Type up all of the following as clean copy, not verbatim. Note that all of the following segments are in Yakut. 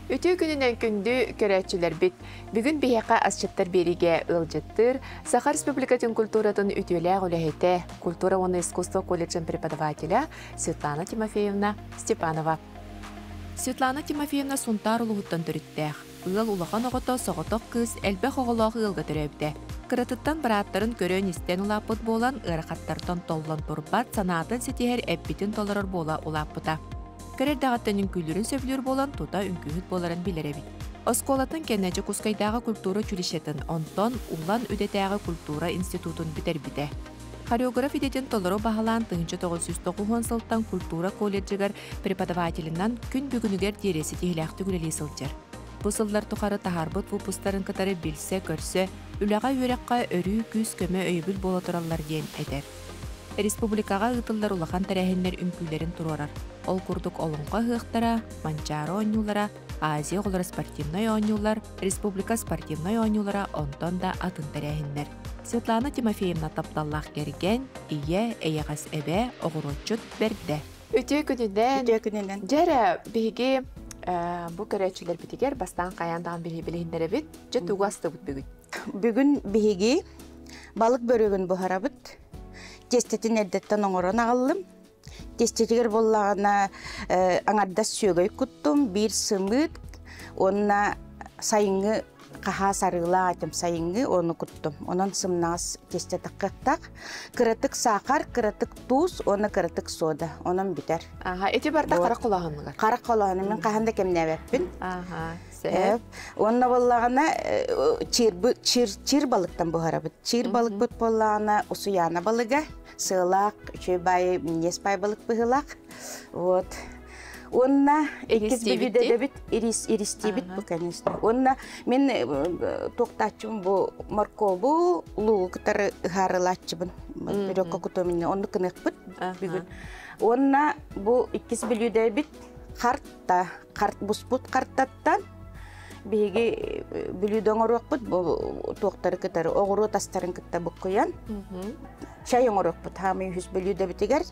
Үтүө күнүнэн күндү көрөөччүлэрбит! Бүгүн биһиэхэ асчыттар биэриигэ ыалдьыттыыр Саха Республикатын культуратын үтүөлээх үлэһитэ, культура уонна искусство колледжын преподавателя Светлана Тимофеевна Степанова. Светлана Тимофеевна Сунтаар улууһуттан төрүттээх. Ыал улахан оҕото соҕотох кыыс элбэх оҕолоох ыалга төрөөбүтэ. Кыратыттан бырааттарын көрөн-истэн улааппыт буолан, ыарахаттартан толлон турбат, санаатын ситиһэр, эппитин толорор буола улааппыта. Кыра эрдэҕиттэн үҥкүүлүүрүн сөбүлүүр буолан, тута үҥкүүһүт буоларын билэр эбит. Оскуолатын кэннэ Дьокуускайдааҕы культура училищетын, онтон Улан Үдэтээҕи культура институтун бүтэрбитэ. Хореограф идэтин толору баһылаан 1990 сылтан культура колледжыгар преподавателинэн күн бүгүнүгэр диэри ситиһиилээхтик үлэлии сылдьар. Бу сыллар тухары таһаарбыт выпустарын кытары билсэ-көрсө, үлэҕэ-үөрэххэ өрүү күүс-көмө өйөбүл буола тураллар диэн этэр. Республикаҕа ыытыллар улахан тэрээһиннэр үҥкүүлэрин туруорар. Ол курдук Олоҥхо ыһыахтара, Манчаары оонньуулара, Азия оҕолоро спортивнай оонньуулар, республика спортивнай оонньуулара онтон да атын тэрээһиннэр. Светлана Тимофеевна тапталлаах кэргэн, ийэ, эйэҕэс эбээ, оҕуруотчут бэрдэ. Үтүө күнүнэн. Үтүө күнүнэн. Дьэ эрэ, биһиги бу көрөөччүлэрбитигэр бастаан хайаан даҕаны билиһиннэрэбит. Дьэ тугу астыбыт бүгүн? Бүгүн биһиги балык бөрүгүн буһарабыт. Тиэстэтин эрдэттэн оҥорон аҕаллым. Тиэстэтигэр буоллаҕына аҥардас сүөгэй куттум, биир сымыыт уонна сайыҥҥы хаһаас арыылаах этим сайыҥҥы ону куттум. Онон сымнаҕас тиэстэ таххыахтаах. Кыратык саахар, кыратык туус уонна кыратык сода. Онон бүтэр. Аха, ити барда харах холооһунугар. Харах холооһуну мин хаһан да кэмнээбэппин. Аха, сөп. Уонна буоллаҕына чиир, чиир, чиир балыктан буһарабыт. Чиир балыкпыт буоллаҕына усуйаана балыга, сыалаах, үчүгэй баайы, минньиэс баай балык быһыылаах. Вот. Уонна иккис бүлүүдэбит ирис иристиибит бу конечно. Уонна мин туохтааччыбын бу моркуобу луугу кытары ыһаарылааччыбын. Бөрөккө кутуом оннук гыныахпыт бүгүн. Уонна бу иккис бүлүүдэбит харта харт буспут хартаттан биһиги бүлүүдэ оҥоруохпут бу туохтары кытары оҕуруот астарын кытта буккуйан чай оҥоруохпут хаамый үһүс бүлүүдэбитигэр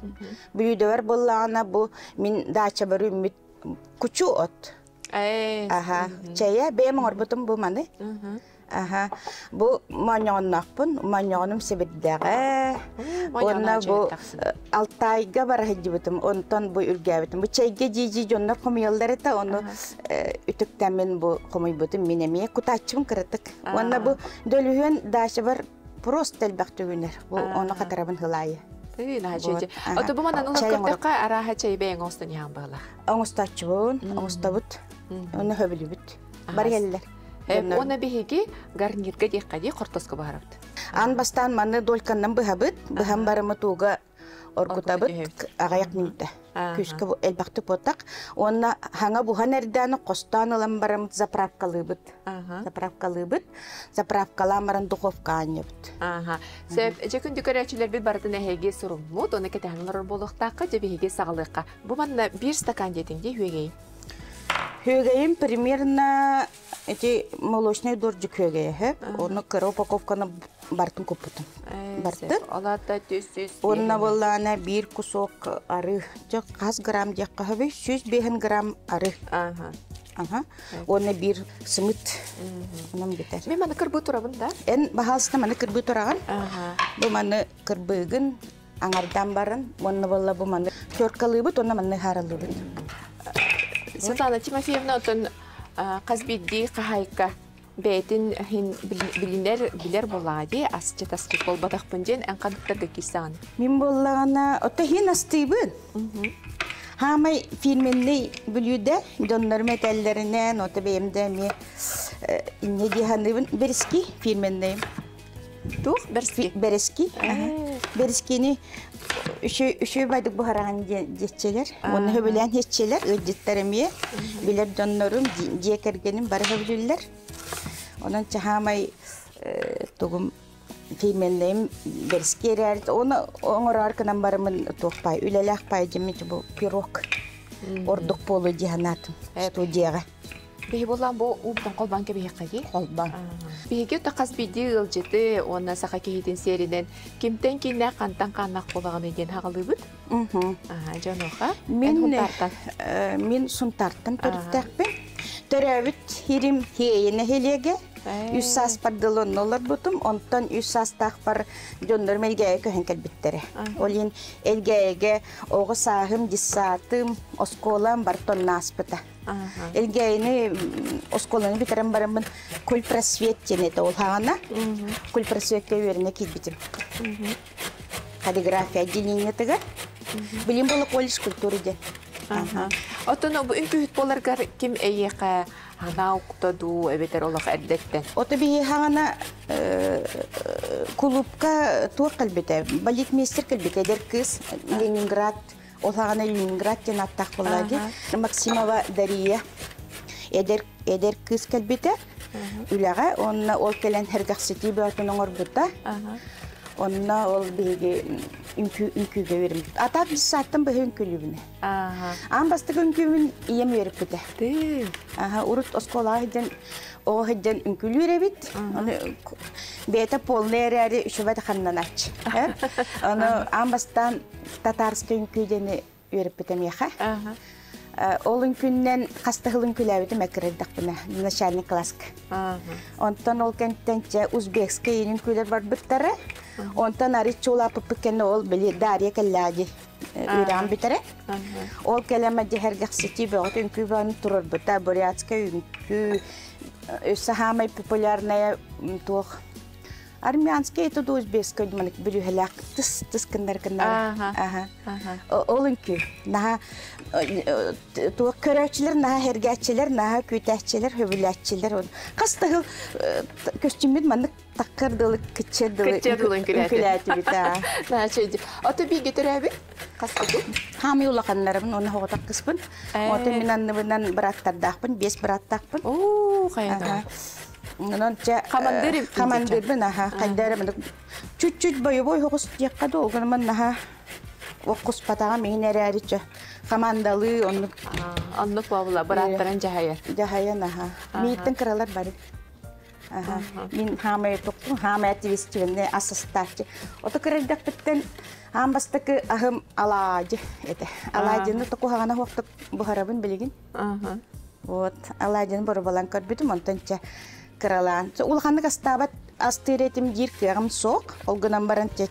бүлүүдэбэр буоллаҕына бу мин даачабар үүммүт кучу от аха чэйэ бэйэм оҥорбутум бу маны Аха. Бу моонньоҕонноохпун. Моонньоҕонум сэбирдэҕэ. Уонна бу Алтайга бара сылдьыбытым. Онтон бу үргээбитим. Бу чэйгэ дии-дии дьоннор хомуйаллар этэ. Ону үтүктэммин бу хомуйбутум. Мин эмиэ кутааччыбын кыратык. Уонна бу дөлүһүөн даачабар просто элбэх түгүнэр. Бу ону хатарабын хылаайы. Ото бу манан ылан көрдөххө арааһа чэй бэйэҥ оҥостон иһэн баалах. Оҥостооччубун, оҥостобут. Ону хөбүлүбүт. Бар иһэллэр. Уонна биһиги гарнирга диэххэ дии хортоско баһарабыт. Аан бастаан маны дольканнан быһабыт. Быһан барымы тууга оргутабыт аҕыйах мүнүүтэ. Күүскэ элбэхтик буотах. Уонна хаҥа буһан эрдээн хостоон ылан бараммыт заправкалыыбыт. Заправкалыыбыт. Заправкалаан баран духовка аанньабыт. Аха. Сөп. Дьэ күндү көрөөччүлэрбит барытын эһиги суруммут, оны кэтэһэн олорор буолуохтаахха, дьэ биһиги саҕалыахха. Бу манна биир стакан диэтиҥ дии үөгэй. Үөгэйим примерно Ити молочный дордик күөгэйэ Онно кыра упаковканы бартын куппутум. Бартын. Олата түс түс. Онно буоллаана биир кусок ары. Чэ хас грамм диэххэ хөбүй? 105 грамм ары. Ага. Ага. Уонна биир сымыт. Онон бүтэр. Мен маны кырбыы турабын да? Эн баһаалыста маны кырбыы тураҕын. Ага. Бу маны кырбыыгын аҥардаан баран уонна буолла бу маны теркалыыбыт уонна манны ыһаарылыыбыт. Светлана Тимофеевна оттон хас биирдии хаһаайка бэйэтин иһин билинэр билэр буоллаҕа дии асчыт асчыт буолбатахпын диэн эн ханныктарга киирсэҕин? Мин буоллаҕына ото иһин астыыбын. Хаамай фирменный бүлүүдэ дьоннорум этэллэринэн ото бэйэм да эмиэ инньэ дии саныыбын берески фирменный Туох бэрски? Бэрэски. Бэрискини үчүгэй байдык буһараҕын диэччилэр. Уонна хөбүлээн иһиччилэр, ыалдьыттар эмиэ. Билэр дьоннорум, дьиэ кэргэним бары хөбүлүүллэр. Онон чаһаамай тугум фирменнэйим бэрэски эрээр оны оҥороор гынан барымын туох пай үлэлээх пай дьиммит бу пирог ордук буолуо дии санаатым студияҕа. Биһи буоллаан бу уубутан холбоон кэбиһиэххэ дии. Холбоон. Биһиги да хас биирдии ыалдьыты уонна саха киһитин сиэринэн кимтэн кииннээх хантан хааннаах буолаҕыный диэн хаҕалыыбыт. Дьонуоха. Мин Сунтаартан. Мин Сунтаартан төрүттээхпин. Төрөөбүт сирим Хиэйэ нэһилиэгэ. Үс сааспар дылы онно олорбутум. Онтон үс саастаахпар дьоннорум Элгээйи көһөн кэлбиттэрэ. Ол иһин Элгээйигэ оҕо сааһым, детсадым, оскуолам барыта онно ааспыта. Элгээйини оскуоланы бүтэрэн бараммын кульпросвет диэн этэ ол хаҕана. Кульпросветка үөрэнэ киирбитим. Полиграфия отделениетыгар. Билим была колледж культуры диэн. Оттон бу үҥкүүһүт буоларгар ким эйиэхэ анаа укта дуу эбэтэр олох эрдэттэн? Ото биһи хаҕана кулуупка туох кэлбитэ, балетмейстер кэлбитэ, эдэр кыыс Ленинград, ол хаҕана Ленинград диэн ааттаах буолла дии. Максимова Дария эдэр эдэр кыыс кэлбитэ үлэҕэ, уонна ол кэлэн сэргэхситии бөҕөтүн оҥорбута. Онно ол биһиги үҥкүүгэ үөрэммит. Атаат биир сааттан быһа үҥкүүлүүбүнэ. Аан бастакы үҥкүүбүн ийэм үөрэппитэ. Аха, урут оскуолаҕа сылдьан оҕо сылдьан үҥкүүлүүр эбит. Ону бэйэтэ полный эрээри үчүгэй ханнанааччы. Ону аан бастаан татарскай үҥкүү диэни үөрэппитэ миэхэ. Ол үҥкүүннэн хас да сыл үҥкүүлээбитим эккирэрдэхпинэ начальник класска. Онтон ол кэнтэн чэ узбекскай үҥкүүлэр барбыттара. Онтон арыт чуулааппыппыт кэннэ ол били Дарья кэллээги үөрэҕин бүтэрэ. Ол кэлэн дьэһэргэхситии бөҕөтө үҥкүү бөҕөнү турарбыта. Бурятскай үҥкүү өссө саамай популярная туох Армянский это узбекский маннык бүрүһэлээх тыс тыс кыннар кыннар. Аха. Ол үҥкүү. Наһаа туох көрөөччүлэр, наһаа сэргээччилэр, наһаа күүтээччилэр, хөбүлээччилэр. Хас да сыл көстүүммүт маннык таккар дылы кыччыр дылы үҥкүүлээтибит. Наһаа чэйди. Ото бииргэ төрөөбүт хас куту? Хаамый улаханнарыбын, уонна хоҕотох кыспын. Ото мин анныбынан бырааттардаахпын, биэс бырааттаахпын. Оо, хайа Онон чэ Хамандыыр эбиккин хамандыырбын аха хайдара мындык чуть-чуть боевой хоҕус диэххэ дуу гынан наһаа оккуспатаҕым иһин эрээри чэ хамаандалыы оннук Оннук буолла бырааттарын дьаһайар. Дьаһайан аха. Мииттэн кыралар бары. Аха. Мин хаамай туктум, хаамай ответственный ассистааччы. Ото кырырдахпыттан аан бастакы аһым алаадьы этэ. Алаадьыны токуһаҕана хуохтук буһарабын билигин. Вот, алаадьыны боробалаан көрбүтүм, онтон чэ кыралаан. Улаханнык астаабат астыыр этим диир кыаҕым суох. Ол гынан баран чэ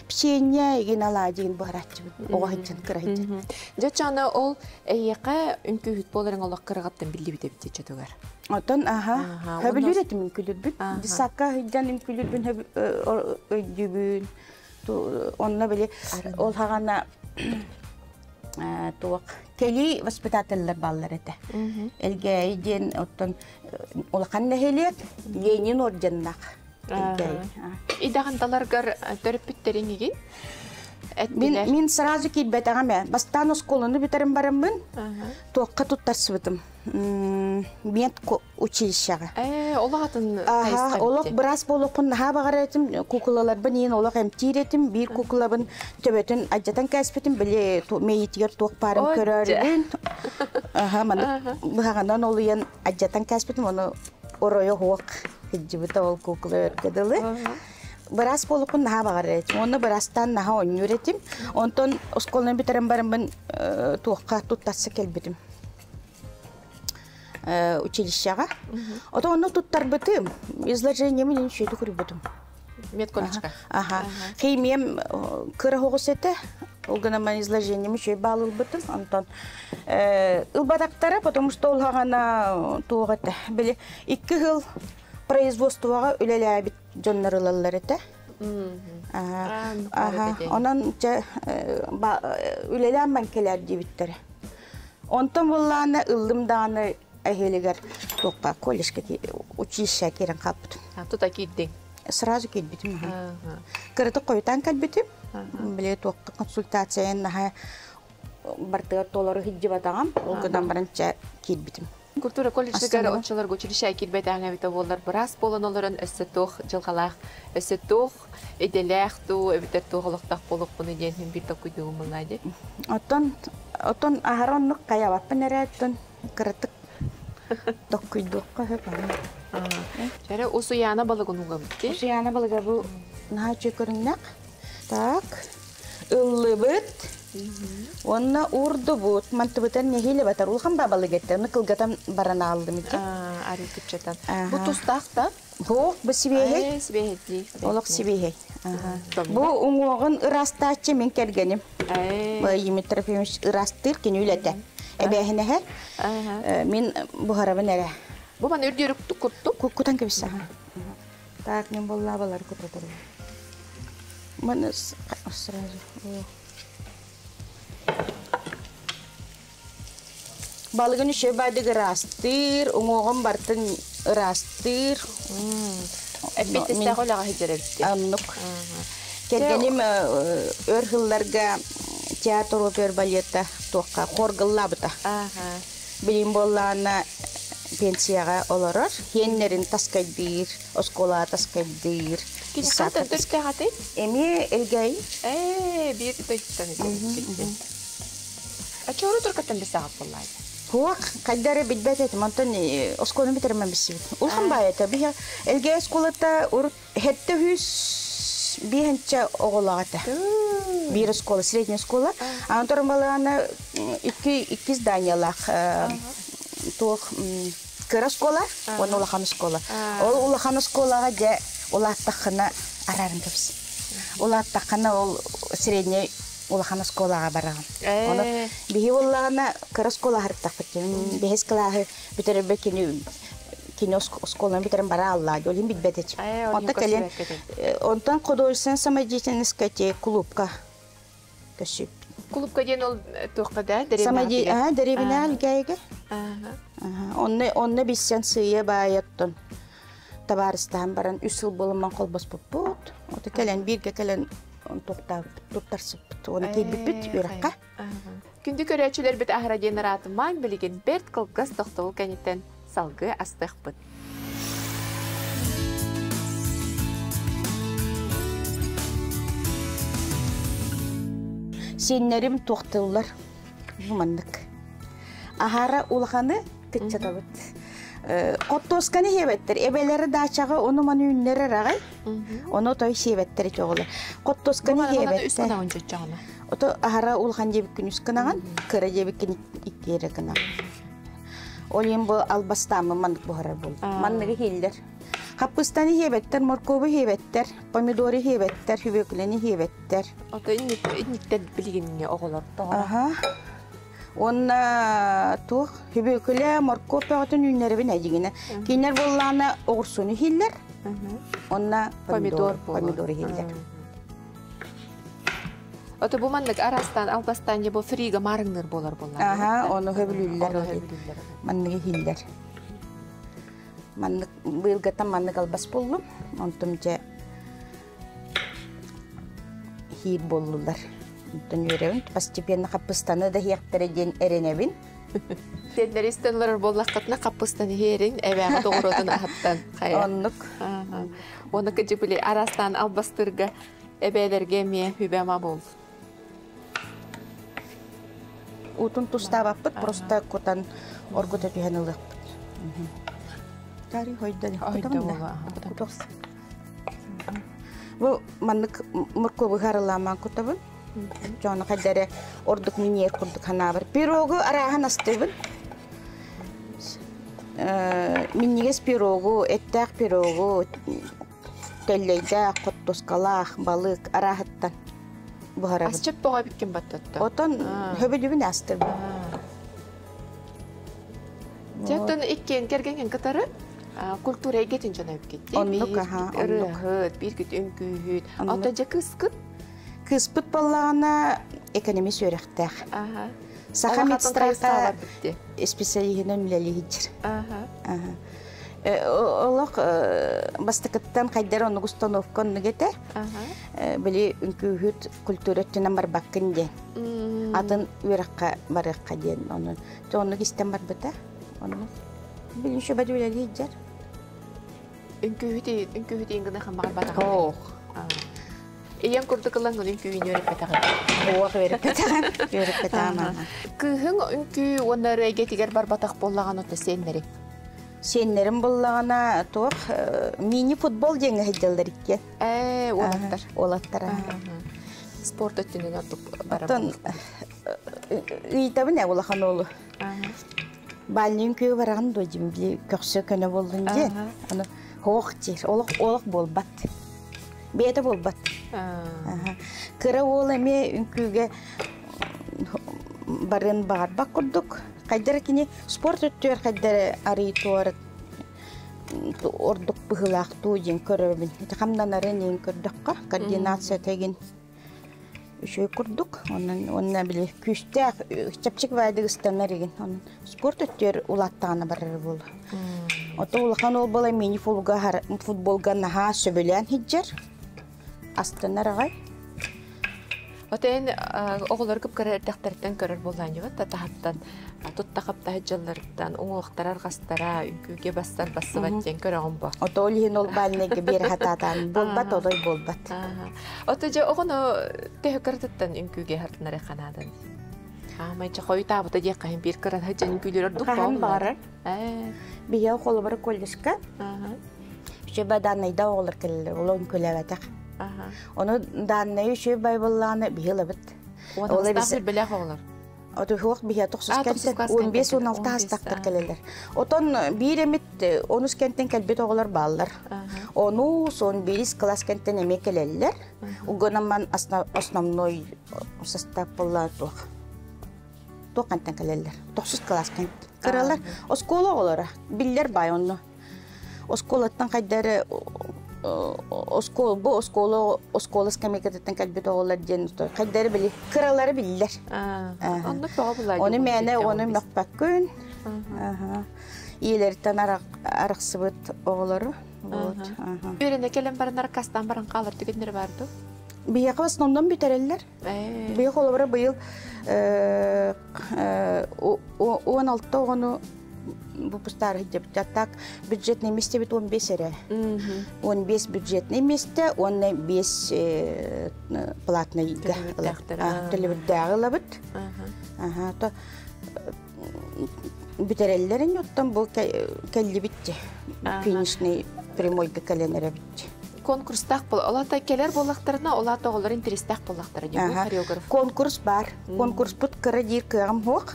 печенье игин алаадьыгын буһарааччыбын. Оҕо сылдьан, кыра сылдьан. Дьэ, чаны ол эйиэхэ үҥкүүһүт буоларыҥ олох кыраҕыттан биллибит эбит чөтүгэр. Отон аха, хөбүлүүр этим үҥкүүлүүрбүн. Десакка сылдьан үҥкүүлүүрбүн өйдүүбүн. Онно били ол хаҕана туох кэлии воспитателлэр бааллар этэ. Элгээйи диэн оттон улахан нэһилиэк Ленин орденнаах Элгээйи. Идэҕин таларгар төрөппүттэриҥ игин Мин, мин сразу киирбэтэҕим ээ. Бастаан оскуоланы бүтэрэн бараммын туохха туттарсыбытым. Мед училищеҕа. Ээ, олох атын Аха, олох быраас буолуохпун наһаа баҕарар этим. Куукулаларбын иин олох эмтиир этим. Биир куукулабын төбөтүн алдьатан кээспитим. Били мэйиитигэр туох баарын көрөрбүн. Аха, маннык быһаҕынан олуйан алдьатан кээспитим. Ону оройо хуох килдьибитэ ол куукула өргө дылы. Быраас буолуохпун наһаа баҕарар этим. Онно быраастаан наһаа оонньуур этим. Онтон оскуоланы бүтэрэн бараммын туохха туттарса кэлбитим. Училищеҕа. Ото онно туттарбытым. Изложением үчүгэйдик көрбүтүм. Медколледжка. Аха. Химиям кыра оҕус этэ. Ол гынан изложением үчүгэй баал ылбытым. Онтон ылбатахтара, потому что ол хаҕана туох этэ. Били икки сыл производствоҕа үлэлээбит дьоннор ылаллар этэ. Аха. Онон чэ үлэлээн бан кэлээр диэбиттэрэ. Онтон буоллаҕына ыллым даҕаны эһиилигэр туохха колледжка училище киирэн хаалбытым. Тута киирдиҥ? Сразу киирбитим. Кыратык хойутаан кэлбитим. Били туохха консультацияны наһаа бартыгар толору сылдьыбатаҕым. Ол гынан баран чэ киирбитим. Культура колледжыгар оччолорго училище киирбэтэҕиҥ эбитэ буоллар быраас буолан олорон өссө туох дьылҕалаах, өссө туох идэлээх дуу, эбэтэр туох олохтоох буолуохпунуй диэн иһин биир толкуйдуубун буллаа дии. Оттон оттон аһара оннук хайабаппын эрэ оттон кыратык токкуйдуохха сөп Чэрэ Усуйаана балыгын угабыт дии. Усуйаана балыга бу наһаа үчүгэй көрүҥнээх. Так, ыллыбыт. Уонна уурдубут, мантыбытын нэһиилэ батар улахан бабалык этте, оны кылгатан баран ааллым ити. Арыы кыпчатан. Бу тустаах да? Бу, бу сибиэһэй. Сибиэһэйдии. Олох сибиэһэй. Бу уҥуоҕун ыраастааччы мин кэргэним. Владимир Трофимович ыраастыыр кини үлэтэ. Эбээһинэһэ. Мин буһарабын эрэ. Бу маны үрдүөрүк куттук? Кутан кэбисэ. Так, мен боллаабалар кутатарым. Маны сразу. Балыгын үчүгэй баайдык ыраастыыр, уҥуоҕун бартын ыраастыыр. Эппиэттэстээх үлэҕэ сылдьар эбит. Оннук. Кэргэним өр сылларга театр опера балета туохха хоргыллаабыта. Билим буоллаҕына пенсияҕа олорор, хиэннэрин таскайдыыр, оскуолаҕа таскайдыыр. Кини хантан төрүттээх этэй? Эмиэ Элгээйи. Ээ, биир дойдуттан этэ. Аччоору туркаттан бисаҕат буоллаайда. Хуак, хайда эрэ билбэт этим, онтон оскуоланы бүтэрэммин билсибит. Улахан баай этэ. Биһи Элгээйи оскуолата урут хетте үс биэһинчэ оҕолоох этэ. Биир оскуола, средняя школа. Антон балаана икки икки зданиялаах туох кыра оскуола уонна улахан оскуола. Ол улахан оскуолаҕа дьэ улааттаххына арааран кэбис. Улааттаххына ол средняй улахан оскуолаҕа бараҕын. Ону биһи буоллаҕына кыра оскуола аһартахпыт. Бэһис кылааһы бүтэрэрбэр кини кини оскуоланы бүтэрэн бара аллаа ол иһин билбэт этим. Онтон кэлин онтон художественная самодеятельность клубка көсүп. Клубка диэн ол туохха да дэриэбинэ дэриэбинэ Алгайга. Онно онно билсэн сыыйа баайаттан табаарыстаһан баран үс сыл буоламман холбоспуппут. Ото кэлэн бииргэ кэлэн туттарсыппыт. Оны киирбиппит үөрэххэ. Күндү көрөөччүлэрбит аһара диэн ыраатымаан билигин бэрт кылгас тохтобул кэнниттэн салгыы астыахпыт. Сиэннэрим туохтууллар бу маннык. Аһара улаханы кыччатабыт. Хоттуосканы сиэбэттэр. Эбэлэри даачаҕа ону маны үүннэрэр аҕай. Ону той сиэбэттэр ити оҕолор. Хоттуосканы сиэбэттэр. Ото аһара улахан диэбиккин үс гынаҕын, кыра диэбиккин икки эрэ гынаҕын. Ол иһин бу албастааммын маннык буһарар буоллум. Манныгы иһиллэр. Хаппыстаны иһиэбэттэр, моркуобу иһиэбэттэр, помидору иһиэбэттэр, сүбүөкүлэни иһиэбэттэр. Ото инниктэр билигинни оҕолор Аха. Уонна туох сүбүөкүлэ, моркуоп бөҕөтүн үүннэрэбин эдьигинэ. Кинилэр буоллаҕына оҕурсуну иһиллэр. Онна помидор, помидор иһиллэр. Ото бу маннык арастан албастан бу фрига маарыҥныр буолар буоллар. Аха, ону хөбүлүүллэр. Манныгы иһиллэр. Маннык быылгаттан маннык албас буллум. Онтум дьэ иһиир буоллулар. Онтон үөрэбин. Постепенно хаппыстаны да иһиэхтэрэ диэн эрэнэбин. Тиэннэри истэн олорор буоллаххытына хаппыстан иһиэрин эбээҕит оҕуруотун аһыттан хайа. Оннук. Уонна кыдьык арастаан албастырга эбээлэргэ эмиэ хүбэ-ама буол. Уутун тустаабаппыт, просто кутан оргута түһэн ылыахпыт. Тари хойдо буолуо. Бу маннык моркуобу харылаамаан кутабын. Дьону хайдары ордук миниэр курдук ханаабар. Пирогу арааһын астыыбын. Минньигэс пирогу, эттээх пирогу, тэллэйдээх, хоттускалаах, балык арааһыттан буһарабын. Асчыт боҕо эбиккин баттатта. Отон хөбүлүбүн астырбын. Дьэ, иккиэн кэргэҥҥин кытары культура эйгэтин дьоно эбиккит. Оннук, аха, оннук. Ырыаһыт, бииргит үҥкүүһүт. Ото дьэ кыыскыт? Кыыспыт буоллаҕына экономист үөрэхтээх. Саха медстрата специалиһынан үлэлиир. Олох бастакыттан хайдар оннук установка оннук этэ. Били үҥкүүһүт культура өттүнэн барбаккын диэн. Атын үөрэххэ барыахха диэн. Онон оннук истэн барбыта. Оннук. Билин шөбөт үлэлиир. Үҥкүүһүт үҥкүүһүт иҥгына хамаҕар батаҕын. Ох. Ийэм курдук ылан үҥкүүһүн үөрэппэтэҕин. Ох, үөрэппэтэҕим. Үөрэппэтэҕим. Кыыһыҥ үҥкүү уонна ырыа барбатах буоллаҕын ото сиэннэриҥ. Сиэннэрим буллаҕына туох мини-футбол диэҥҥэ сылдьаллар иккиэн. Ээ, уолаттар. Уолаттар. Спорт өттүнэн ордук барар. Оттон ыйтабын улахан уолу. Бальнын күйі барағын дойдым били көксө көнө болдун диэн. Аны хоох диир. Олох олох буолбат. Бэйэтэ буолбат. Кыра уол эмиэ үҥкүүгэ барын баҕарбат курдук. Хайдара кини спорт өттүгэр хайдара арый туора ордук быһыылаах дуу диэн көрөбүн. Хамнанарын иин көрдөххө, координация тегин үчүгэй курдук. Онон уонна били күүстээх чэпчэки баайдык ыстанар игин. Онон спорт өттүгэр улааттаҕына барар буолуо. Ото улахан уол буола мини футболга наһаа сөбүлээн сылдьар. Астынар аҕай. Отен оҕолор кып-кыра эрдэхтэриттэн көрөр буоллаанньыбыт татаһаттан тутта хаптаһыт дьалларыттан уҥуохтара арҕастара үҥкүүгэ бассар бассыбат диэн көрөҕүн бо. Ото ол иһин ол баальнайга биэр хатаатаан буолбат отой буолбат. Ото дьэ оҕону төһө кыратыттан үҥкүүгэ хартынары ханаадын. Аамай ча хойутаабыта диэх хаһын биир кыран сылдьан үҥкүүлөр ордук Хаһан баҕарар. Биһиэхэ холобура колледжка үчүгэй дааннайда оҕолор кэлэллэр, ол үҥкүүлээбэтэх. Ону дааннайы үчүгэй байбыллааны биһи ылабыт. Ол билэх оҕолор. Отуһуох биһи тохсус кэнтэн 15-16 астахтар кэлэллэр. Отон биир эмит онус кэнтэн кэлбит оҕолор бааллар. Ону сон бирис класс кэнтэн эмиэ кэлэллэр. Угунамман основной состав буолла туох. Туох кэнтэн кэлэллэр. Тохсус класс кэнт. Кыралар оскуола оҕолоро биллэр баай онно. Оскуолаттан хайдары оскуола бу оскуола оскуола скамейкатыттан кэлбит оҕолор диэн хайдары били кыралары биллэр. Оннук тоҕо булаа Ону мээнэ ону мөхпөккүн. Ийэлэриттэн арахсыбыт оҕолору. Вот. Үөрэнэ кэлэн баран аркастан баран хаалар түгэннэр бар дуу? Биһиэхэ в основном бүтэрэллэр. Быйыл холобура быйыл 16 оҕону выпустаары сылдьабыт. А так бюджетный месте 15 эрэ. 15 бюджетный месте, уонна 5 платныйга төлөбүрдээҕи ылабыт. То бүтэрэллэрин оттон бу кэллибит финишный прямойга кэлэн эрэбит. Конкурстаах бол олата келер буоллахтарына олата оҕолор интэриэстээх буоллахтара дии хореограф. Конкурс бар. Конкурспут кыра диир кыаҕым суох.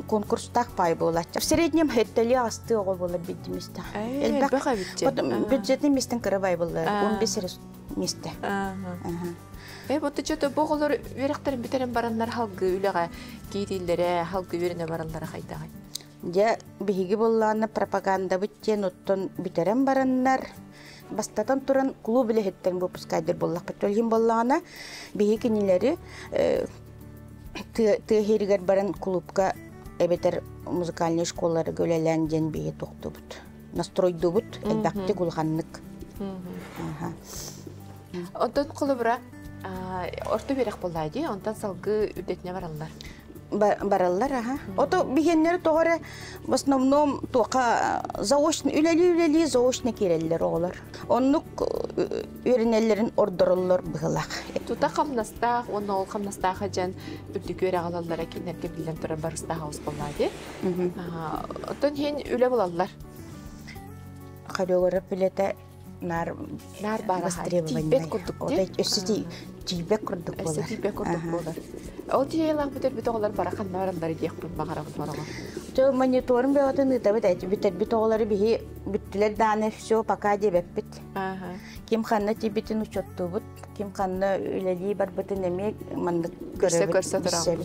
Конкурстаах пай буолааччы. В среднем хэттели асты оҕо буолар биддимисте. Элбэх эбитчи. Бюджетный местен кыра бай буолар. 15 эрэ месте. Э бу чөтө бу оҕолор үөрэхтэрин бүтэрэн бараннар халгы үлэҕэ киирииллэрэ, халгы үөрэнэ бараллара хайдаҕай? Дьэ, биһиги буоллаҕына пропагандабыт диэн оттон бүтэрэн бараннар, бастатан туран клуб үлэһиттэрин выпускайдыр буоллахпыт. Ол иһин буоллаҕына, биһиги кинилэри тыа иһигэр баран клубка эбэтэр музыкальнай школаларга үлэлээн диэн биһиги тохтубут. Настройдубут элбэхтик улаханнык. Онтон холобура орто үөрэх буоллаа дии, онтон салгыы үрдэтинэ бараллар. Бараллар аха. Ото биһиэннэри тоҕо эрэ в основном туоха заочно үлэлии-үлэлии заочно киирэллэр оҕолор. Оннук үөрэнэллэрин ордороллор быһылаах. Тута хамнастаах уонна ол хамнастаах дьон үрдүк үөрэх алаллара кинилэргэ биллэн турар барыстаах аус буоллаа дии. Оттон иһин үлэ булаллар. Хореограф үлэтэ наар наар баар тиийбэт курдук дии. Өссө тиийбэт курдук буолар. Өссө тиийбэт курдук буолар. Ол тиийэлээх бүтэрбит оҕолор бара ханна бараллар диэхпин баҕарабын бороҕо. Чо мониторун бөҕөтүн ыытабыт эти бүтэрбит оҕолору биһи бүттүлэр дааны все пока диэбэппит. Ким ханна тиийбитин учуоттуубут, ким ханна үлэлии барбытын эмиэ маннык көрөбүт. Көрсө көрсө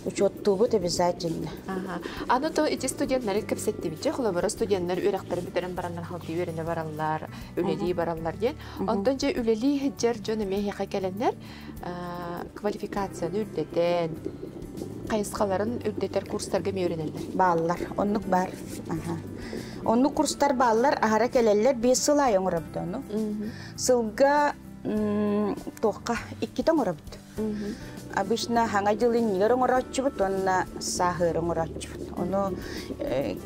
Учуоттуубут обязательно. Аны то ити студенттары кэпсэттибитчэ, холобура студенттар үөрэхтэрин бүтэрэн бараннар халты үөрэнэ бараллар, үлэлии бараллар диэн. Онтон дьэ үлэлии сылдьар дьон эмиэ эһиэхэ кэлэннэр квалификацияны үрдэтэн, хайысхаларын үрдэтэр курстарга эмиэ үөрэнэллэр. Бааллар, оннук баар. Оннук курстар бааллар, аһара кэлэллэр, 5 сыл аайы оҥоробут ону. Сылга туохха иккитэ оҥоробут. Обычно хаҥа дьыл иннигэр оҥорооччубут уонна сааһыары оҥорооччубут. Ону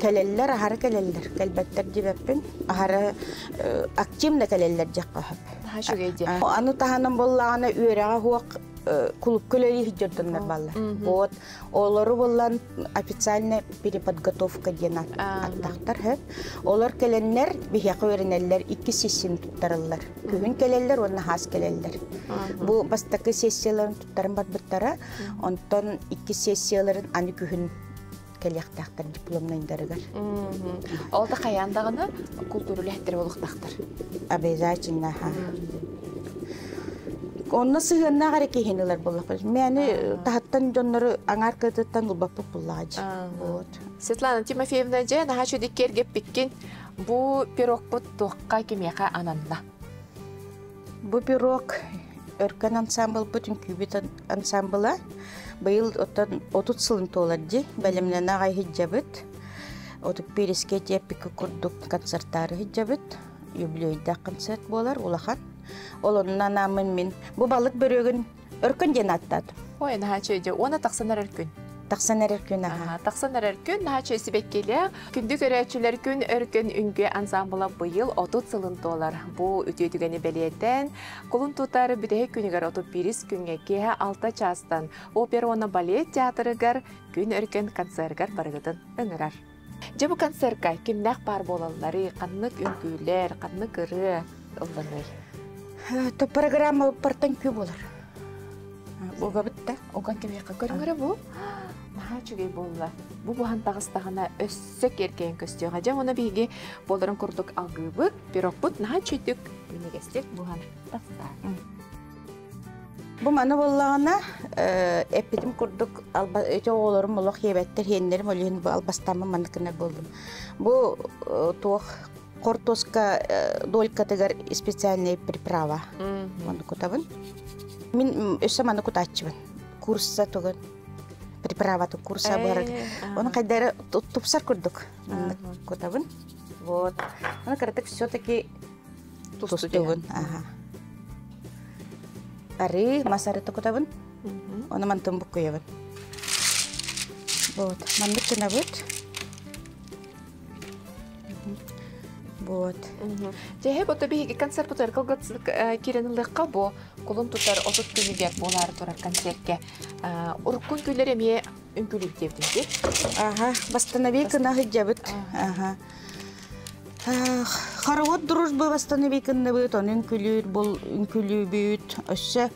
кэлэллэр, аһара кэлэллэр. Кэлбэттэр диэбэппин. Аһара активно кэлэллэр диэххэ сөп. Наһаа үчүгэй диэ. Аны таһынан буоллаҕына үөрэҕэ суох. Клубка үлэлии дьоннор баллар. Вот олору буллан официальная переподготовка диэн аттахтар хөп. Олор кэлэннэр биһиэхэ үөрэнэллэр икки сессияны туттараллар. Күһүн кэлэллэр уонна хаас кэлэллэр. Бу бастакы сессияларын туттаран барбыттара. Онтон икки сессияларын аны күһүн кэлиэхтээхтэр дипломнайдарыгар. Ол да хайаан даҕаны култуура үлэһиттэрэ буолуохтаахтар. Обязательно. Онно сыһыаннаах эрэ киһини ылар буоллахпыт. Мэни таһыттан дьоннору аҥаар кытыттан ылбаппыт буллаҕа Вот. Светлана Тимофеевна, дьэ, наһаа чүдикки эргиппиккин. Бу пирогпут туохха кимиэхэ ананна? Бу пирог Өркөн ансаамбылбыт үҥкүүбүт ансаамбыла быйыл оттон 30 сылын туолар дии. Бэлэмнэнэ аҕай сылдьабыт. Отут биирискэ тиэппиккэ курдук концертаары сылдьабыт. Юбилейдаах концерт буолар улахан. Ол онно анааммын мин бу балык бөрүөгүн Өркөн диэн ааттаатым. Ой, наһаа үчүгэй. Уонна тахсан эрэр күн. Тахсан эрэр күн аха. Тахсан эрэр күн наһаа үчүгэй сибэккилээх. Күндү көрөөччүлэр күн өркөн үҥкүү ансаамбыла быйыл 30 сылын туолар. Бу үтүө түгэни бэлиэтээн, кулун тутар бүтэһик күнүгэр 31 күҥҥэ киэһэ 6 чаастан опера уонна балет театрыгар күн өркөн концергар барыгытын ыҥырар. Дьэ бу концерка кимнээх баар буолалларый, ханнык үҥкүүлэр, ханнык ырыа ылланыай? То программа партан күү буолар. Угабыт да. Уган кэмиэхэ көрүҥөрө бу. Наһаа үчүгэй буолла. Бу буһан таҕыстаҕына өссө киэркэйэн көстүөҕэ. Дьэ уонна биһиги буоларын курдук алгыыбыт, пирогпут наһаа үчүгдүк минньигэстик буһан тахса. Бу маны буоллаҕына, эппитим курдук ити оҕолорум олох иэбэттэр, иэннэрим ол иһин бу албастааммын маннык гынар буоллум. Бу туох хортуоска долькатыгар специальная приправа маны кутабын. Мин өссө маны кутааччыбын. Курса тугун приправатын курса буһарар. Оны хайдары тупсар курдук маннык кутабын. Вот. Оны кыратык все-таки тустугун. Ага. Арыы, мас арыты кутабын. Оны мантын буккуйабын. Вот. Маннык гынабыт. Вот. Дьэһэ бото биһиги концерт бутар кылгатсык кирен ылыахха бу кулун тутар 30 күнүгэр буолаары турар концертке уруккун күлэр эмиэ үҥкүүлүүр диэбитим Ага, восстанови кына сылдьабыт. Ага. Хоровод дружбы восстанови кынныбыт, onun үҥкүлүүр бул үҥкүлүүбүт. Өссө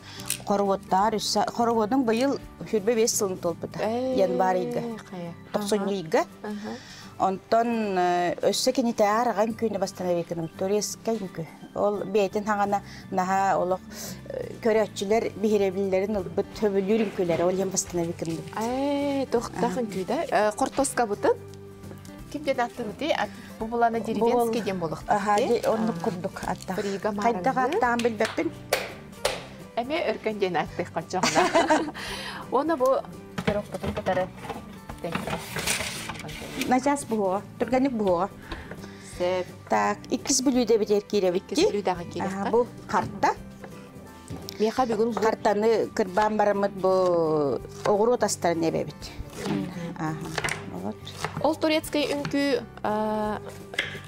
хороводтаар, өссө хороводун быйыл хүрбэ бес сылын туолбута. Январь ыйга, тохсунньу ыйга. Онтон өссө кинитээр аҕа үҥкүүнү восстанови кыным, турецкай үҥкүү. Ол бэйэтин хаҥана наһаа олох көрөөччүлэр биһирэбиллэрин ылбыт сөбүлүүр үҥкүүлэрэ ол иһин восстанови кынныбыт. Ээ, тохтах үҥкүү да. Хортуоскабытын ким диэн ааттабытый? Бу булана деревенский диэн буолуохтаах. Аха, оннук курдук аттаах. Хайдах ааттаан билбэппин. Эмиэ өркөн диэн ааттыах хоччоҕуна. Уонна бу пирогпутун кытары Начаас буһуоҕа, түргэнник буһуоҕа. Сөп. Так, иккис бүлүүдэбитигэр киирэбит Иккис бүлүүдэҕэ киирэххэ. Бу харта. Миэхэ бүгүн бу Хартаны кырбаан бараммыт бу оҕуруот астарын эбэбит. Аха. Вот. Ол турецкай үҥкүү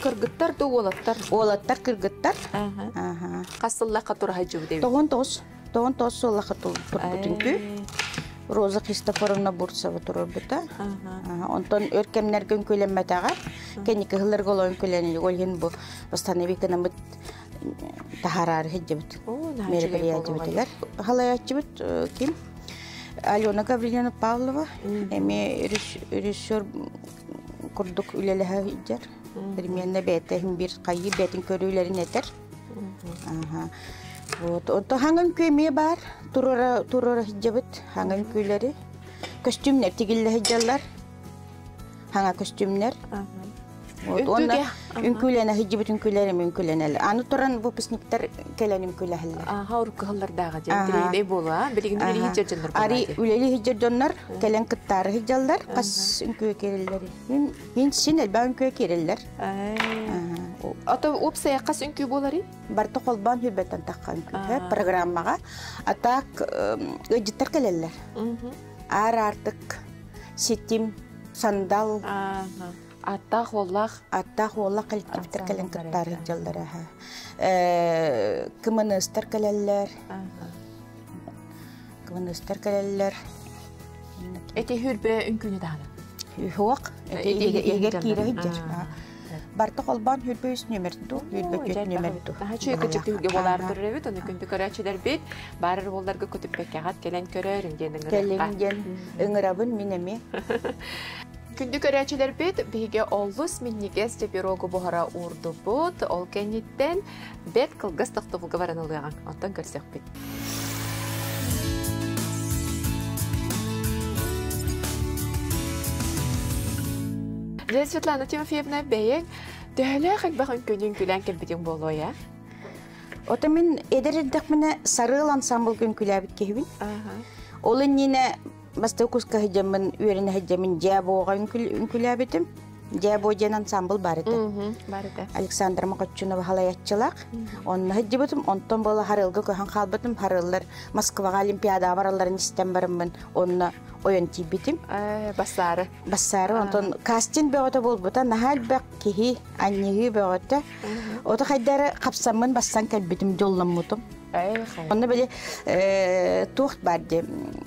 кыргыттар да уолаттар? Уолаттар кыргыттар. Аха. Хас сыллаахха тураһа дьубут эбит? Тоҕон тоҕус. Тоҕон тоҕус сыллаахха турбут үҥкүү. Роза Христофоровна Бурцева турарбыта. Онтон өр кэмнэргэ үҥкүүлэммэтэҕэ. Кэнники сылларга ол үҥкүүлэнилик. Ол иһин бу восстанови гынаммыт таһараары сылдьыбыт мероприятиебытыгар. Халайааччыбыт ким? Алена Гавриловна Павлова эмиэ режиссер курдук үлэлэһэ сылдьар. Примерно бэйэтэ биир хайыы бэйэтин көрүүлэрин этэр. Вот. Онто хаҥан үҥкүү эмиэ баар. Туруора туруора сылдьабыт хаҥан үҥкүүлэри. Көстүүмнэр тигиллэ сылдьаллар. Хаҥа көстүүмнэр. Вот уонна үҥкүүлэнэ сылдьыбыт үҥкүүлэрим үҥкүүлэнэллэр. Аны туран выпускниктар кэлэн үҥкүүлэһэллэр. Аха, уруккуһаллардааҕы дьэ интэриэһинэй буолуо, билигин үлэлии сылдьар дьоннор Ари үлэлии сылдьар дьоннор кэлэн кыттаары сылдьаллар. Хас үҥкүүгэ киирэллэр. Мин син элбэх үҥкүүгэ киирэллэр. Ото уопсайа хас үҥкүү буоларый? Барыта холбоон хүрбэттэн тахха үҥкүү программаҕа. А так ыалдьыттар кэлэллэр. Аар аартык ситим сандал аттаах уоллаах аттаах уоллаах коллективтэр кэлэн кыттаар сылдьаллар аха кымыныстар кэлэллэр. Кыбыныыстар кэлэллэр. Эти хүрбэ үҥкүүнү даҕаны. Суох. Эгер киирэ сылдьар. Барта холбоон хүрбэ үс нүмер дуу, хүрбэ түөрт нүмер дуу. Чүй кычык түһүлгэ буолаар турар эбит, ону күндү көрөөччүлэрбит баарар буолларга көтүппэккэҕит кэлэн көрөөрүн диэн ыҥырыахха. Кэлин диэн ыҥырабын мин эмиэ. Күндү көрөөччүлэрбит, биһиги олус минньигэс пирогу буһара уурдубут. Ол кэнниттэн бэрт кылгас тохтобулга баран ылыаҕыҥ. Онтон көрсөхпүт. Дьэ, Светлана Тимофеевна, бэйэҥ төһөлөөх элбэх үҥкүүнү үҥкүүлээн кэлбитиҥ буолуой, а? Ото мин эдэр эрдэхпинэ Сарыал ансамблга үҥкүүлээбит киһибин. Ол иннинэ бастакы курска сылдьаммын, үөрэнэ сылдьаммын дьээ-буоҕа үҥкүүлээбитим. Дьээ-буо диэн ансамбл баар этэ. Баар этэ. Александра Мохоччунова халайаччылаах. Онно сылдьыбытым, онтон буола Харыалга көһөн хаалбытым. Харыаллар Москваҕа Олимпиадаҕа баралларын истэн бараммын, онно ойон тиийбитим. Бассаары. Бассаары, онтон кастинг бөҕөтө буолбута, наһаа элбэх киһи, анньыһыы бөҕөтө. Ото хайдары хапсаммын бассан кэлбитим, дьолломмутум. Онно били туох баар дии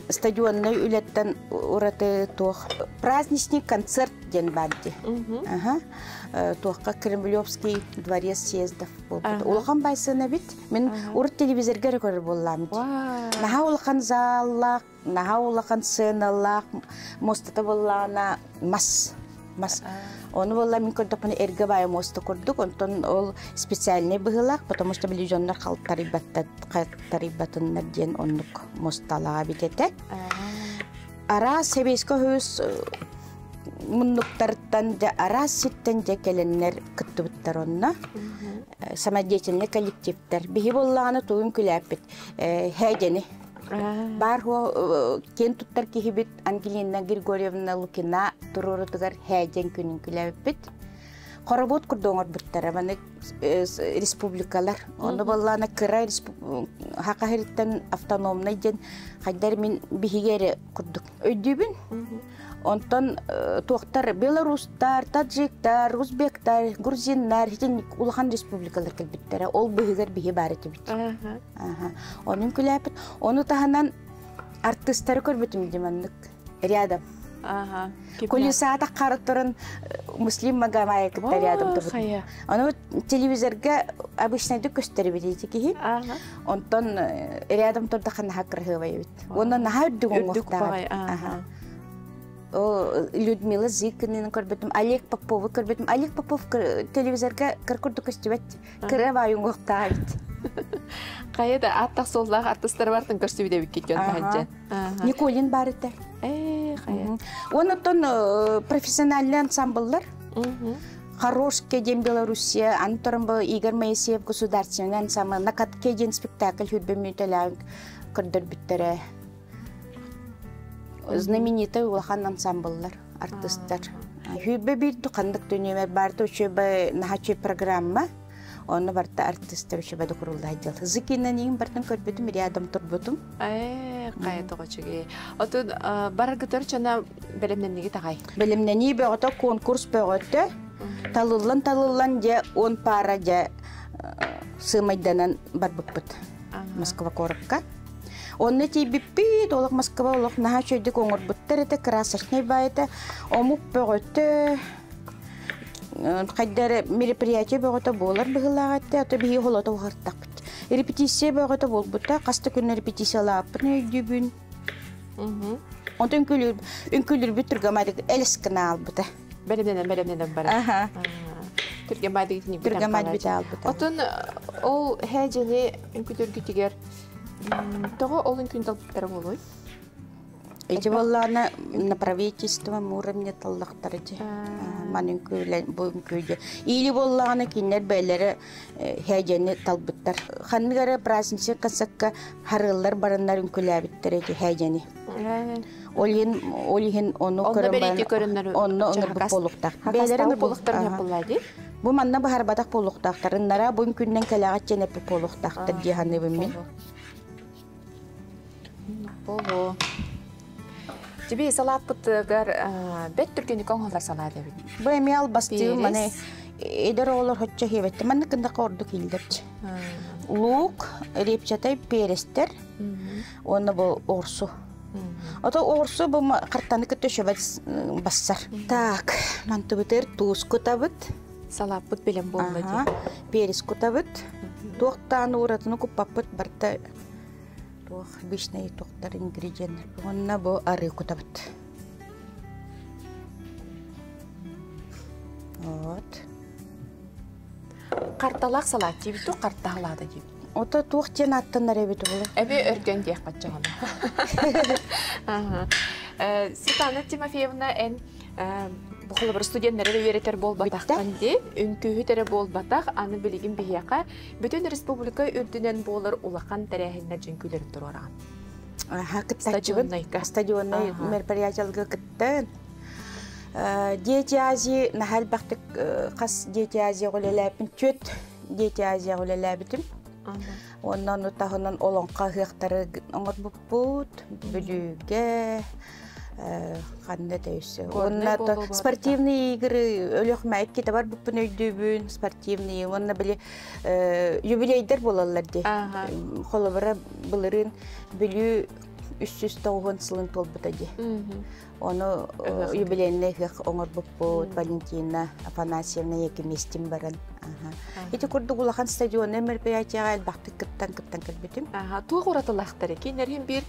стадионнай үлэттэн ураты туох праздничный концерт диэн баар дии. Туохха Кремлевский дворец съездов буолбут. Улахан байсыана бит. Мин урут телевизорга эрэ көрөр буоллаам. Наһаа улахан зааллаах, наһаа улахан сценалаах, муостата буоллаҕына мас мас. Ону буолла мин көрдөхпүнэ эргэ баайа муоста курдук, онтон ол специальный быһыылаах, потому что били дьоннор халтарыйбатыннар диэн оннук муосталаах эбит этэ. Араас сэбиэскэ үһүс муннуктарыттан дьэ араас сиртэн дьэ кэлэннэр кыттыбыттар онно. Самодеятельный коллективтэр. Биһи буоллаҕына тугун күлээппит Һээдьэни Баар киэн туттар киһибит Ангелина Григорьевна Лукина туруорутугар һээдьэн күнүн күлээбиппит. Хоробуот курдук оҥорбуттара маны республикалар. Ону буоллаана кыра Саха сириттэн автономнай диэн хайдар мин биһиги эрэ курдук өйдүүбүн. Онтон туохтар белорустар, таджиктар, узбектар, грузиннар итин улахан республикалар кэлбиттэрэ. Ол быһыгар биһи баар этибит. Онун күлээппит. Ону таһынан артыыстары көрбүтүм дии маннык рядом. Кулисата харыттарын Муслим Магомаев кытта рядом турбут. Ону телевизорга обычнайдык көстөр эбит киһи. Онтон рядом турдахха наһаа кырыһыабай эбит. Уонна наһаа үрдүк уҥуохтаах. Людмила Зыкинаны көрбүтүм, Олег Попову көрбүтүм. Олег Попов телевизорга кыр курдук көстүбэт. Кыра баай уҥуохтаах эбит. Хайа да ааттах суоллаах артыстары бартын көрсүбүт эбиккит дьон таһырдьа. Николин бар этэ. Ээ, хайа. Онтон профессиональный ансамбллар. Хорошке диэн Белоруссия, аны бу Игорь Моисеев государственный ансамбль, на катке диэн спектакль хүрбэ мүтэлээн көрдөрбүттэрэ. Знаменитый улахан ансамбллар, артыстар. Хүрбэ биир ханнык дүнүөмэр баарта үчүгэй наһаа программа. Онно барта артистар үчүгэй докуруллаа дьыл. Зыкинан иин бартын көрбүтүм, рядом турбутум. Ээ, хайа тоҕо үчүгэй. Отун бараргытар чана бэлэмнэнниги тагай. Бэлэмнэнии бөҕөтө, конкурс бөҕөтө. Талыллан-талыллан дьэ он пара дьэ сыымайданан барбыппыт Москва куоракка. Онно тиийбиппит, олох Москва олох наһаа үчүгэйдик оҥорбуттар этэ, красочнай баай этэ. Омук бөҕөтө, хайда эрэ мероприятие бөҕөтө буолар быһыылаах этэ, ото биһиги холото уһартахпыт. Репетиция бөҕөтө буолбута, хас да күн репетициялааппын өйдүүбүн. Онтон үҥкүүлүүрбүт түргэмадык элэс гына аалбыта. Бэлэмнэнэн бэлэмнэнэн барар. Аха. Түргэмадык Түргэмадык аалбыта. Отун ол һээдьэни үҥкүтүргүтүгэр тоҕо ол үҥкүн талбыттара буолуой? Ити буоллаҕына на правительство уровне таллахтара дии. Ман үҥкүүлэн бу үҥкүүдэ. Или буоллаҕына кинилэр бэйэлэрэ һээдьэни талбыттар. Ханнык эрэ праздничный концертка харыаллар бараннар үҥкүүлээбиттэр эти һээдьэни. Ол иһин ол иһин ону көрөн онно ыҥырбыт буолуохтаах. Бэйэлэрэ ыҥырбыт буоллаа дии. Бу манна баһарбатах буолуохтаахтар. Ыннара бу күннэн кэлэҕит диэн эппит буолуохтаахтар дии саныыбын мин. Боло. Тебе салааппытыгар бэт түргэнник оҥоһуллар салаат эбит. Бу эмиэ албастыым маны эдэр оҕолор хоччо хиэбэттэ. Маннык гыннаха ордук ииллэрчи. Лук, репчатай перестер. Уонна бу оҕурсу. Ото оҕурсу бу хартаны кытта шөбөт бассар. Так, мантыбытыр туус кутабыт. Салааппыт билэн буолла дии. Перец кутабыт. Туохтаан ууратыны куппаппыт барта туох обычный туохтар ингредиеннэр. Уонна бу арыы кутабыт. Вот. Карталаах салаат диэбит дуо, картаалаата диэбит. Ото туох диэн аттанар эбит була? Эби өргөн диэх баччаҕына. Светлана Тимофеевна, эн бу холобур студеннары эрэ үөрэтэр буолбатаххын дии, үҥкүүһүт эрэ буолбатах, аны билигин биһиэхэ бүтүн республика үрдүнэн буолар улахан тэрээһиннэр дьүҥкүүлэрин туруораҕын. Кыттааччыбын. Стадионнай мероприятияларга кыттан. Дети Азии наһаа элбэхтик хас Дети Азия үлэлээппин түөрт Дети Азия үлэлээбитим. Уонна ону таһынан олоҥхо ыһыахтары оҥорбуппут Бүлүүгэ ханна да өссө. Уонна спортивные игры Өлүөхүмэ иккитэ барбыппын өйдүүбүн спортивные уонна били юбилейдер буолаллар дии. Холобура былырыын Бүлүү 390 сылын туолбута дии. Ону юбилейный ыһыах оҥорбуппут Валентина Афанасьевна Якимистин баран. Ити курдук улахан стадионный мероприятияҕа элбэхтик кыттан кыттан кэлбитим. Туох уратылаахтар кинилэрин биир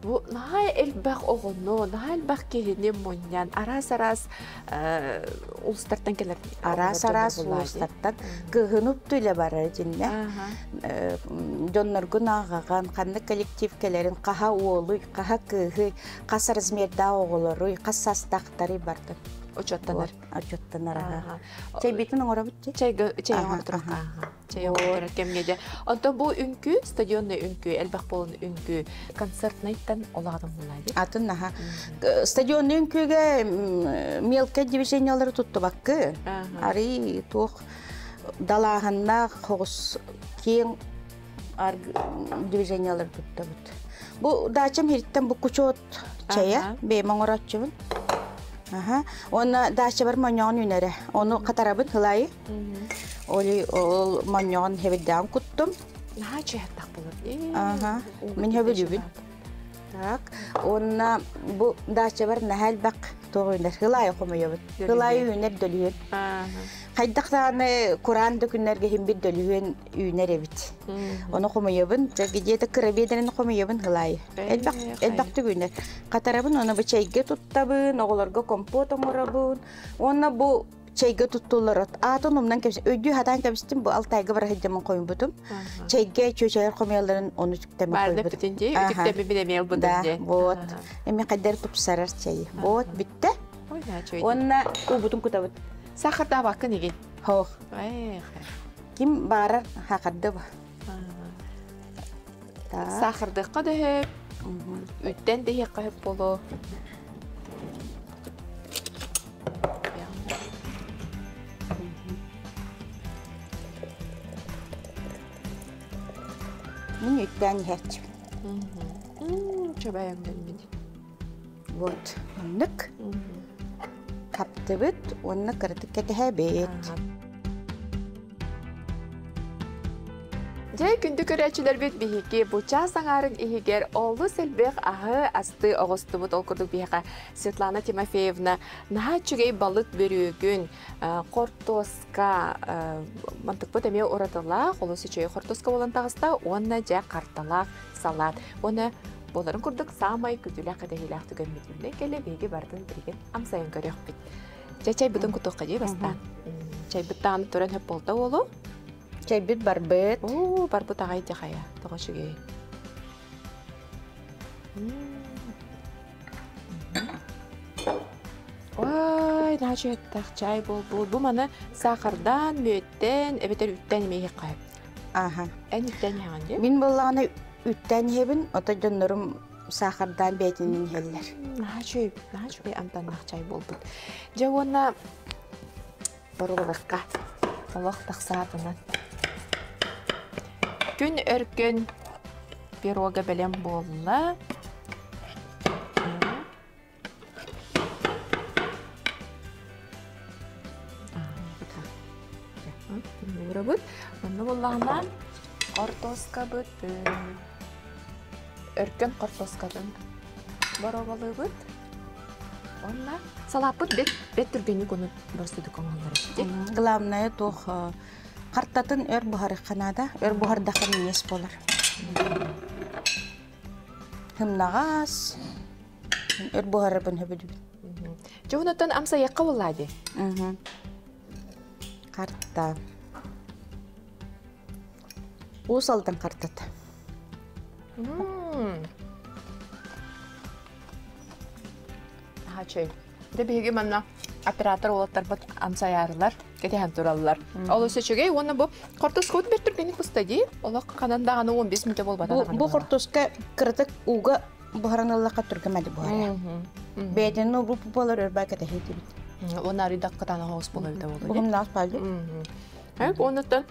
бу наһаа элбэх оҕону, наһаа элбэх киһини мунньан араас-араас улустартан кэлэр араас-араас улуустартан кыһын упту барар дьиннэ дьонноргун ааҕаҕан ханнык коллектив кэлэрин хаһа уолуй хаһа кыыһый хас размердаах оҕолоруй хас састаахтарый бардын учуоттанар учуоттанар аха чэйбитин оҥоробут чэй чэй оҥорторох чэй оҥорторор кэмҥэ дьэ онтон бу үҥкүү стадионный үҥкүү элбэх буолан үҥкүү концертнайтан олоҕун булаа атын наха стадионный үҥкүүгэ мелкое движениялары туттубаккы арый туох далааһыннаах хоҕус киэҥ движениялары туттабыт бу дачам иһиттэн бу кучуот чайа бэйэм оҥорооччубун Аха. Уонна даачабар монньоҕун үүнэрэ. Ону хатарабын хылайы. Оли ол монньоҕун хэбирдэҕин куттум. Наһаа чэһэттах болор. Аха. Мин хөбүлүүбүн. Так. Уонна бу даачабар наһаа элбэх туох үүнэр. Хылайы хомуйабыт. Хылайы үүнэр дөлүһүөн. Хайдах даҕаны кураан да күннэргэ иһин бир дөлүһүөн үүнэр эбит. Ону хомуйабын. Где-то кыра биэдэрин хомуйабын хылайы. Элбэх элбэхтик үүнэр. Хатарабын, уонна бу чэйгэ туттабын, оҕолорго компот оҥоробун. Уонна бу чэйгэ туттуллар от аатын умнан кэбис өйдүү хатаан кэбистим бу алтайга бара сылдьаммын хомуйбутум. Чэйгэ чүөчэлэр хомуйалларын ону үтүктэммин хомуйбутум. Үтүктэммин мин эмиэ ылбытым Да, вот. Эми хайдар тупсарар чэйи. Вот, бүттэ. Уонна уубутун кутабыт. Сахардаабаккын игин. Хоох. Ким баарар хакарды ба. Саахырдыахха да сөп, үттэн да иһиэххэ сөп буолуо. Мин үттээн иһээччибин. Чөбөйөҥ мин. Вот, маннык. Хаптыбыт уонна кыратык кэтэһэбит. Дьэ, күндү көрөөччүлэрбит биһиги бу чаас аҥаарын иһигэр олус элбэх аһы асты оҕустубут. Ол курдук биһиэхэ Светлана Тимофеевна наһаа үчүгэй балык бөрүөгүн, хортуоска, мантыкпыт эмиэ уратылаах, олус үчүгэй хортуоска буолан таҕыста уонна дьэ карталаах салат. Уонна буоларын курдук саамай күтүлээх кэтэһиилээх түгэммит үүнэн кэлэ биһиги барытын билигин амсайан көрүөхпүт. Чэ, чайбытын кутуохха дии бастаан. Чайбыт даҕаны туран хөп буолта уолу. Чайбыт барбыт. Оо, барбыт аҕай дьахайа. Тоҕо үчүгэй. Ой, наһаа үчүгэттээх чай буолбут. Бу маны саахардаан, мүөттэн, эбэтэр үүттэн эмиэ иһиэххэ сөп. Аха. Эн үүттэн иһэҕин дии? Мин буоллаҕына үүттэн иһэбин, ото дьоннорум саахардаан бэйэтинэн иһэллэр. Наһаа үчүгэй, наһаа үчүгэй амтаннаах чай буолбут. Дьэ уонна Боруобалыахха. Олох тахсаатынан. Күн өркөн пирога бэлэм буолла. Уурабыт. Манна буоллаҕына картошкабыт. өркөн хортуоскатын боруобалыыбыт. Онна салааппыт бэт бэт түргэнник ону борсудук оҥоһуллар эбит. Главное туох хартатын өр буһарыхха наада. Өр буһардахха минньиэс буолар. Хымнаҕас өр буһарарбын хөбүлүүбүн. Дьэ онуттан амсайыахха буоллаа дии. Карта. Уус Алдан картата. Чэй. Дэ биһиги манна оператор уолаттарбыт амсайаарылар, кэтэһэн тураллар. Ол үчүгэй уонна бу хортуоскабыт бэрт түргэнник буста дии. Олох ханан даҕаны 15 мүнүүтэ буолбата. Бу хортуоска кыратык ууга буһаран ыллахха түргэн мэди буһара. Бэйэтин бу буолар өрбаа кэтэһиитибит. Уонна арыйдах кытаанах оҕус буолар эбитэ буолуо. Буһумнаах паалю. Оннуттан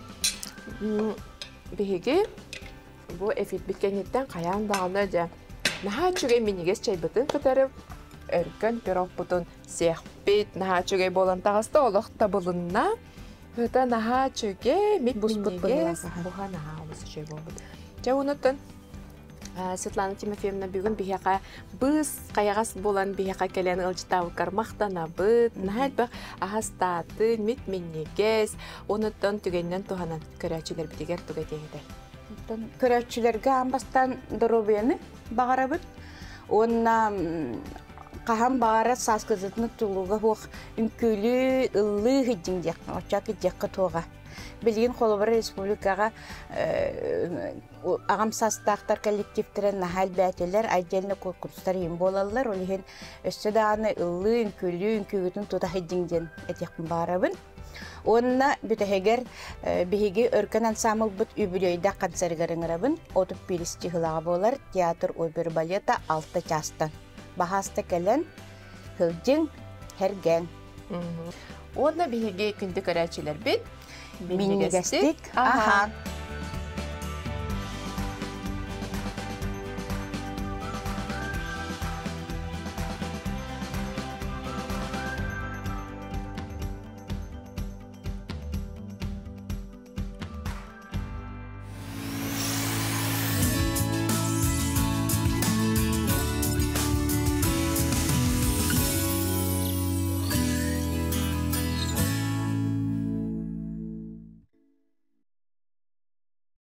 биһиги бу эфирбит кэнниттэн хайаан даҕаны дьэ наһаа үчүгэй минньигэс чайбытын кытары өркөн пирогпутун сиэхпит наһаа үчүгэй буолан таҕыста олох табылынна ыта наһаа үчүгэй мит минньигэс буһа наһаа олус үчүгэй буолбут дьэ онуттан Светлана Тимофеевна бүгүн биһиэхэ быыс хайаҕас буолан биһиэхэ кэлэн ыалдьытаабыккар махтанабыт. Наһаа элбэх аһастаатын, мит минньигэс, онуттан түгэнинэн туһанан көрөөччүлэрбитигэр тугу этиэҥ этэй? Көрөөччүлэргэ аан бастаан доруобуйаны баҕарабыт уонна хаһан баҕарар сааскытытын тулууга суох үҥкүүлүү, ыллыы сылдьыҥ диэххэ, оччоок диэххэ туоҕа. Билигин холобура республикаҕа аҕам саастаахтар коллективтэрэ наһаа элбээтилэр, отдельно курстар иһин буолаллар. Ол иһин өссө даҕаны ыллыы, үҥкүүлүү, үҥкүүгүтүн тута сылдьыҥ диэн этиэхпин баҕарабын. Уонна бүтэһигэр биһиги Өркөн ансаамбылбыт үбүлүөйдээх концерыгар ыҥырабын. Отут биирис чыһылаҕа буолар театр оперы балета алта чаастан. Баһааста кэлэн, сылдьыҥ, һэргэҥ. Уонна биһиги күндү көрөөччүлэрбит минньигэстик аһаан.